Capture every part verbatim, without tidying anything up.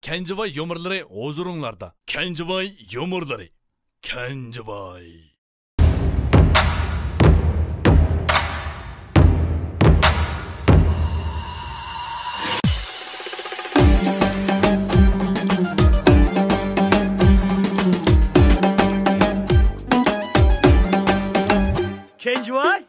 كەنجىۋاي يۇمۇرلىرى ھۇزۇرۇڭلاردا. كەنجىۋاي يۇمۇرلىرى. كەنجىۋاي. كەنجىۋاي.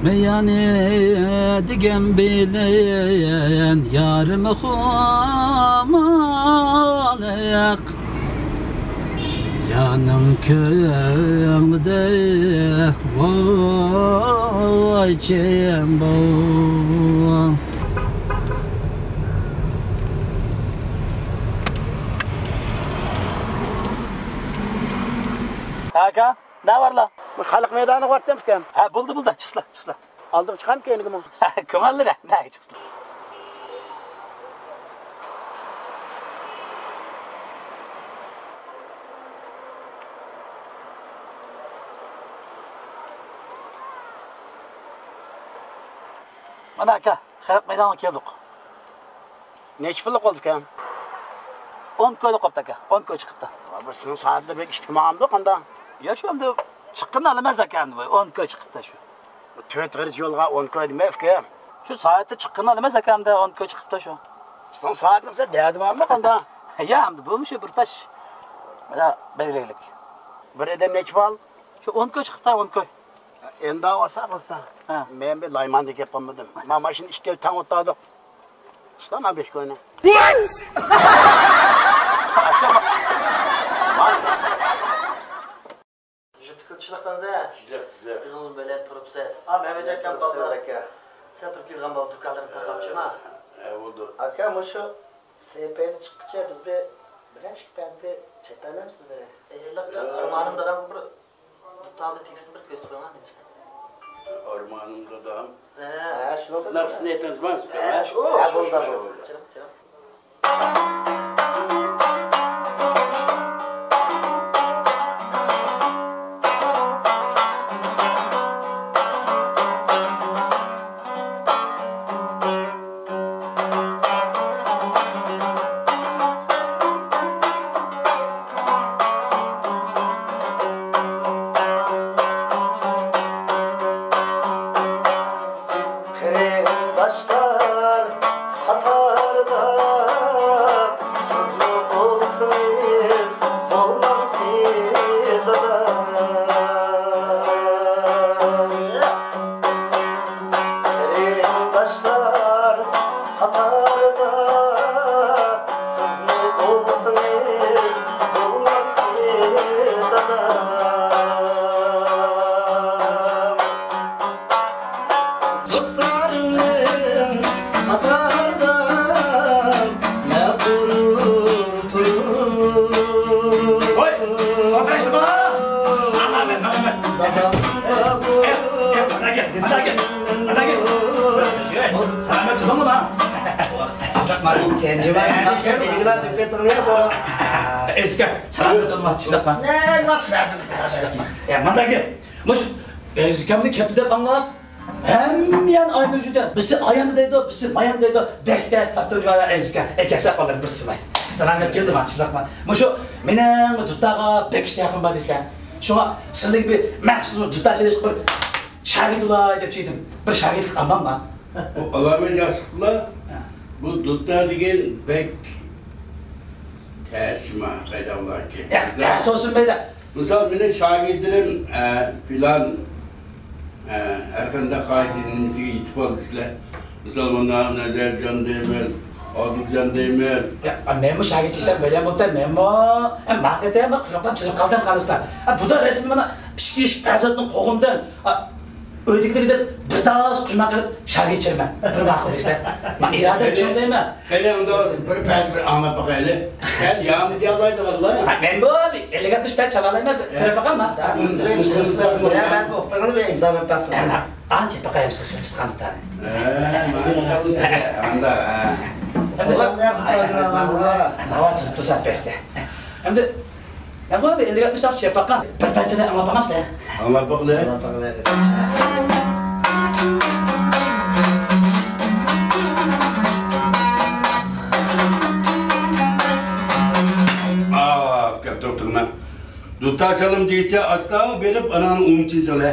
مەيانى دېگەن بىلەن يارىم خۇمارلىق. يارنىڭ كۆڭلىدە ۋاي چىمبو. ئاكا، نە بارلا؟ خەلق مەيدانىغا بارتتىم ئۇكام. ھە، بولدى، بولدى، چىقسىلا، چىقسىلا. ئالدىغا چىقامدۇ كەينىگىمۇ؟ كۆڭۈللىرى، نەگە چىقسىلا. مانا ئاكا، خەلق مەيدانىغا كەلدۇق. نەچچە پۇللۇق بولدى ئۇكام؟ ئون كويلۇق بوپتۇ ئاكا، ئون كوي چىقىپتۇ. ۋا، بۇ سىزنىڭ سائەتلىرى بەك ئىشتىك ماڭامدۇ قاندا؟ يا شۇ ئەمدى چىققىنى ئالىمەن ئاكا ئەمدى بۇ، ئون كوي چىقىپتۇ شۇ. تۆت غېرىچ يولغا ئون كوي دېمەي ئۇكام. شۇ سائەتتە چىققىنى ئالىمەن ئاكا ئەمدى، ئون كوي چىقىپتۇ شۇ. سىزنىڭ سائەتنىڭ سەن دەردى بارمۇ قاندا؟ يا ئەمدى بۇمۇ شۇ بىر تاش. مانا بەلگىلىك. بىر ئادەم نەچچە پۇل؟ شۇ ئون كوي چىقىپتۇ، ئون كوي. ئەمدى ئالسا قىلسا. ھە. مەن بىر لايماندا گەپ قىلمىدىم. ما ماشىنا ئىككىلى تەڭ ئولتۇردۇق. ئۇستا، ما بەش كوينى. يېتىكىل چىلىقتىڭىز ھە؟ تېزلەك، تېزلەك. ئۆزىڭىز بىلەن تۇرۇپسىز. ئا، مەمەت ئاكام بالىلار. سەن تۇرۇپ كەلگەن بالا دۇكانلىرىنى تاقاپچىما؟ ھە، بولدى. ئاكا، مۇشۇ سېپەينى چىققىچە بىز بىر، بىرەر ئىككى پەندى چېتەلمەمسىز بىر؟ ھېلىقى ئارمانىم دادامغا بىر دۇتارنى تېگىسىنى بىر كۆرسىتىپ قويغان نېمىسى. ئارمانىم دادام. ھە. ھە، شۇ. سىز ناخشىسىنى ئېيتىڭىز، ماڭا. ھە، شۇ. ھە، بولدى، بولدى. چىراغ، چىراغ. قېرىنداشلار قاتارىدا سىزمۇ بولسىڭىز بولمامتى دادام؟ قېرىنداشلار قاتارىدا سىزمۇ بولسىڭىز بولمامتى دادام؟ دوستلارنىڭ قاتارىدا مەغرۇر تۇرۇپ. ۋاي، ئولتۇرۇشتىما؟ ئانا مەن، ئانا مەن. دادام. ئە، ئە، ئانا گەپ، ئانا گەپ، ئانا گەپ. سالامەت تۇردۇڭلىما؟ كەنجىۋاي، ناخشا بىلگىلا دەپ بېرىڭلار بۇ. ئەزىزكە، سالامەت تۇردۇڭما؟ چىداقما. نە، ناخشا بەردىم. يا، مانا گەپ. مۇشۇ ئەزىزكەمنى كەپتۇ دەپ ئاڭلاپ، ھەممە يەرنى ئايلىنىپ يۈردى. بىرسى ئايان دەيدۇ، بىرسى مايان دەيدۇ. بەك تەس تارتىۋېتىۋالدى ئەزىزكە. ئەكەلسە قالدىم بىر سىلاي. سالامەت كەلدىم، چىداقما. مۇشۇ مېنىڭ دۇتارغا بەك ئىشتىياقىم بار دېسىلە. شۇڭا سىلىگە بىر مەخسۇس بىر دۇتار چېلىشقا بىر شاگىرت بولاي دەپ چىقتىم. بىر شاگىرتلىق ئالماملا؟ بۇ ئالامەت ياشلىقلار، ھە. بۇ دۇتار دېگەن بەك تەسمە پەيدا بولاركەن. ياق، تەس بولسۇن پەيدا. مىسال، مېنىڭ شاگىرتلىرىم، ئە، پىلان، ئە، ھەر قانداق قائىدە نېمىسىگە يېتىپ بولدى دېسىلە. مىسال، مانا نەزەرجان دەيمىز، ئادىلجان دەيمىز. يا، مەنمۇ شاگىرت چىقسام بىلەن بولتى، مەنمۇ، ئە، ماقىتى، مەن قۇرۇقلام چۈشۈپ قالدىم قالسا. ئە، بۇدا رەسمىي مانا ئىككى ئىش پەرزەنتنى قوغۇمدىن، ئە، ئۆيدىكىلەر دەپ بىر تاس قۇشماق قىلىپ شاگىرت چىرمەن. بىر ماقۇل دېسە. مەن ئىرادە چوڭ دەيمەن. قېنى، ئۇنداق بولسا بىر پەن بىر ئاڭلاپ باقايلى. سەن ياخشى دېيەلەيدىغانلا. ھە، مەن بۇ بىر ئەللىك ئاتمىش پەن چالالمايمەن، بىر قىلىپ باقايما؟ بىر ئىمزا بېرىپ باقسىڭ. ئەمما ئانچە باقايمىز سىز تۇتقان دۇتارنى. ھە، مانا سەن ئاندا، ھە. ئەمدى ئەمدى ماۋا تۇرۇپتۇ سەن پەستە. ئەمدى ياقۇپ ئەپەندى، ئەمدى گەپنى شۇنداق چىقىپ باققان. بىر پارچىنى ئاڭلاپ باقامسىلەر؟ ئاڭلاپ باقىلى. ئاڭلاپ باقىلى. ئاھ، كەپتۇ تۇرما. دۇتار چالىم دېيىچە ئاستا بېرىپ، ئانان ئومچىن چالە.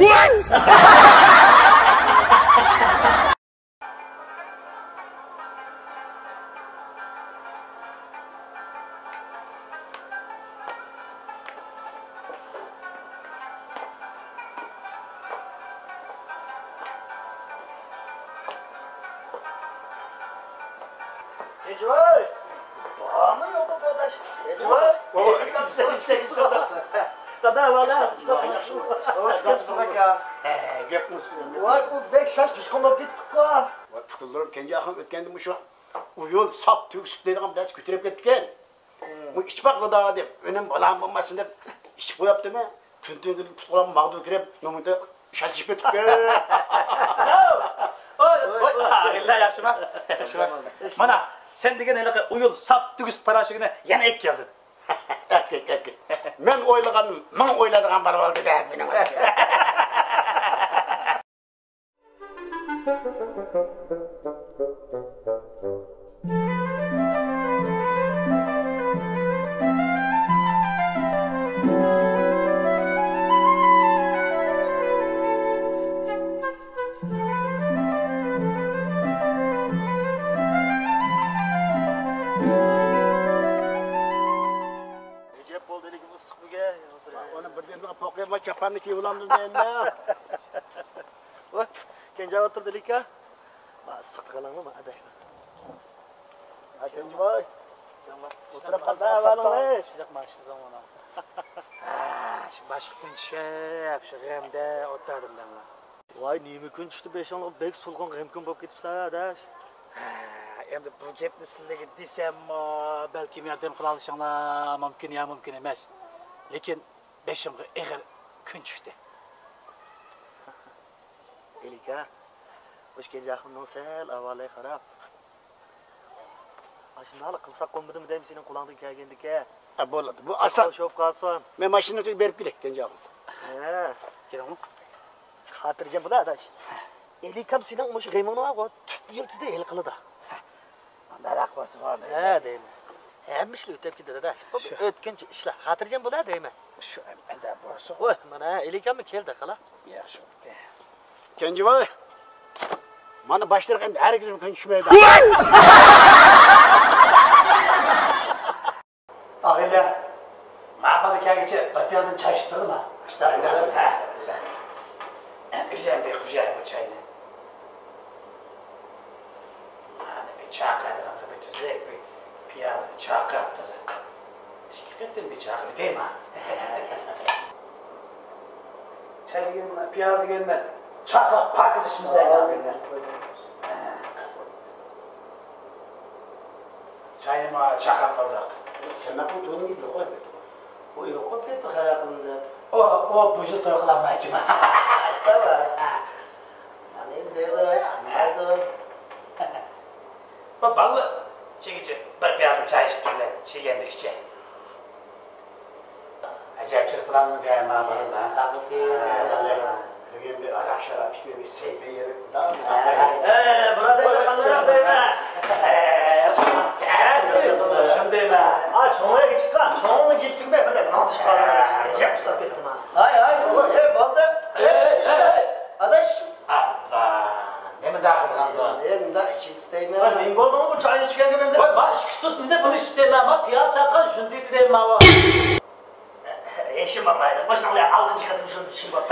كەنجىۋاي! بارمۇ يوقمۇ بۇ ئاداش؟ كەنجىۋاي! بابا، سەككىز سودا. قانداق ئەھۋالىڭ؟ ياخشى. سوراش كەپسىز ئاكا. ھە، گەپنىڭ ئۈستىگە. ۋاي، بۇ بەك شاش جۇشقۇن بولۇپ كەتتىكقۇ. ۋاي، پۇتۇملىرىم كەنجىخان ئۆتكەندە مۇشۇ ئۇيۇل ساپ تۈگۈس دەيدىغان بىرەرسى كۆتۈرۈپ كەتتىكەن. بۇ ئىچ باقلىدا دەپ ئۈنۈم بولامدۇ بولماسمۇ دەپ ئىچىپ قويۇپتىمەن. كۈن تۈنۈگۈن پۇت-قولۇم ماغدۇر كىرىپ، نومۇردا شاشىشىپ كېتىپتۇ. ۋوي، ۋوي، ئاغىنىلەر ياخشىما؟ ياخشىما؟ مانا، سەن دېگەن ھېلىقى ئۇيۇل ساپ تۈگۈس پاراشوكىنى يەنە ئېلىپ كەلدىم. ئەككى، ئەككى. مەن ئويلىغان مىڭ ئويلايدىغان بالا بولدى دە بۇنىڭ ئۆزى. ئەجەب بولدى، لېكىن ئىسسىق بۈگۈن. ئۇنى بىردىن پوقۇيما چاپاننى كىيىۋالامدۇ دەيمەن. ۋاي، كەنجى ئولتۇردى لېكىن. ما ئىسسىق قالىڭمۇ، ما ئاداش. ھە، كەنجىباي. ئولتۇرۇپ قالسا ئەھۋالىڭىز. شۇنداق ماشىنىزىڭ مانا. ھە، شۇ باشقا كۈن چۈشۈپ، شۇ غەمدە ئولتۇردۇم دەڭلا. ۋاي، نېمە كۈن چۈشتى بېشىڭلارغا، بەك سولغۇن غەمكىن بولۇپ كېتىپسىلەر، ئاداش. ھە، ئەمدى بۇ گەپنى سىلەرگە دېسەممۇ، بەلكىم ياردەم قىلالىشىڭلار مۇمكىن يا مۇمكىن ئەمەس. لېكىن بېشىمغا ئېغىر كۈن چۈشتى. ئېلىكا، مۇشۇ كەنجى ئاخۇننىڭ سەل ئەھۋالىغا قاراپ، ئاشۇنداقلا قىلساق بولمىدىمۇ دەيمەن سېنىڭ قولۇڭدىن كەلگەندىكىن. ھە، بولىدۇ. بۇ ئاسان. خوش بولۇپ قالسۇن. مەن ماشىنىنى بېرىپ كېلەي، كەنجى ئاخۇن. ھە. كېلىڭ. خاتىرجەم بول، ئاداش. ئېلىكام سېنىڭ مۇشۇ غېمىڭنى بارغۇ، تۈپ يىلتىزىدىن ھەل قىلىدۇ. ئانداق بولسا بولدى. ھە، دەيمەن. ھەممە ئىشلار ئۆتۈپ كېتىدۇ، ئاداش. بۇ شۇ. ئۆتكۈنچى ئىشلار. خاتىرجەم بول، دەيمەن. شۇ ئەمدى بولسا. ۋاي، مانا، ئېلىكاممۇ كەلدى، قالا. ياخشى بوپتۇ. كەنجىۋاي، مانا باشلىرىغا ئەمدى ھەرگىزمۇ كۈن چۈشمەيدۇ. ئاغىنىلەر، ما بالا كەلگۈچە بىر پىيالىدىن چاي ئىچىپ تۇردۇم ھە. ئىشتىھا بىلەن. ھە. ئۆزى ئەمدى خوجايىن بۇ چاينى. مانا بىر چاي قاينىغاندا بىر تۈزۈك بىر پىيالىدىن چاي قاپ تازا. ئىككى قېتىم بىر چاي قاپ ئۆتەي ما. چاي دېگەن، پىيالە دېگەندە چاي قاپ پاكىز ئىچىمىز ئەمدى. چاينى ما چاقاپ قالدۇق. سەن بۇ تونۇڭ گېپى يوق ئەلۋەتتە. بۇ يوقاپ كەتتى خەۋەر قىلىندى. ئۇ، ئۇ بۇ يىل توي قىلالمايچىما؟ ئاشتا بار. ھە. ئەمدى دەيدۇ، چىقمايدۇ. بۇ بالىلار شىگىچە بىر پىيالە چاي ئىچىپ تۇرىدۇ، شىگەندە ئىچە. ئەجەب چىرپىلانمىدى ما بالىلار. ساقلىقى. ھە، بۈگۈن بىر ئاراق-شاراب ئىچمەي، بىر سەيپە يېرى. ھە، بۇرادەرلەر، قانداق دەيمەن؟ شۇندايمەن. ئا، چوڭ ئۆيگە چىققان، چوڭنىڭ گېپى تۈگىمەي، بىردەم ماڭدىشىپ قالدىم. ئەجەب ئۇسساپ كەتتىم ھە. ھاي، ھاي، ئەي، بولدى. ئەي، ئەي، ئەي. ئاداش. ئاپپا، نېمە داقىلغاندۇ؟ ئەي، مۇنداق ئىچىڭ ئىستەيمەن. ۋاي، نېمە بولدۇڭ بۇ چاينى ئىچكەنگە مەندە؟ ۋاي، ما ئىچكۈچى تۇرسۇن دېدى، بۇنى ئىچتىم مەن، ما پىيالە چاققان، شۇنى دېدى دەيمەن ماۋۇ. ھېشىم بولمايدۇ، مۇشۇنىڭ بىلەن ئالتىنچى قېتىم شۇنى ئىچىشىم بولۇپ.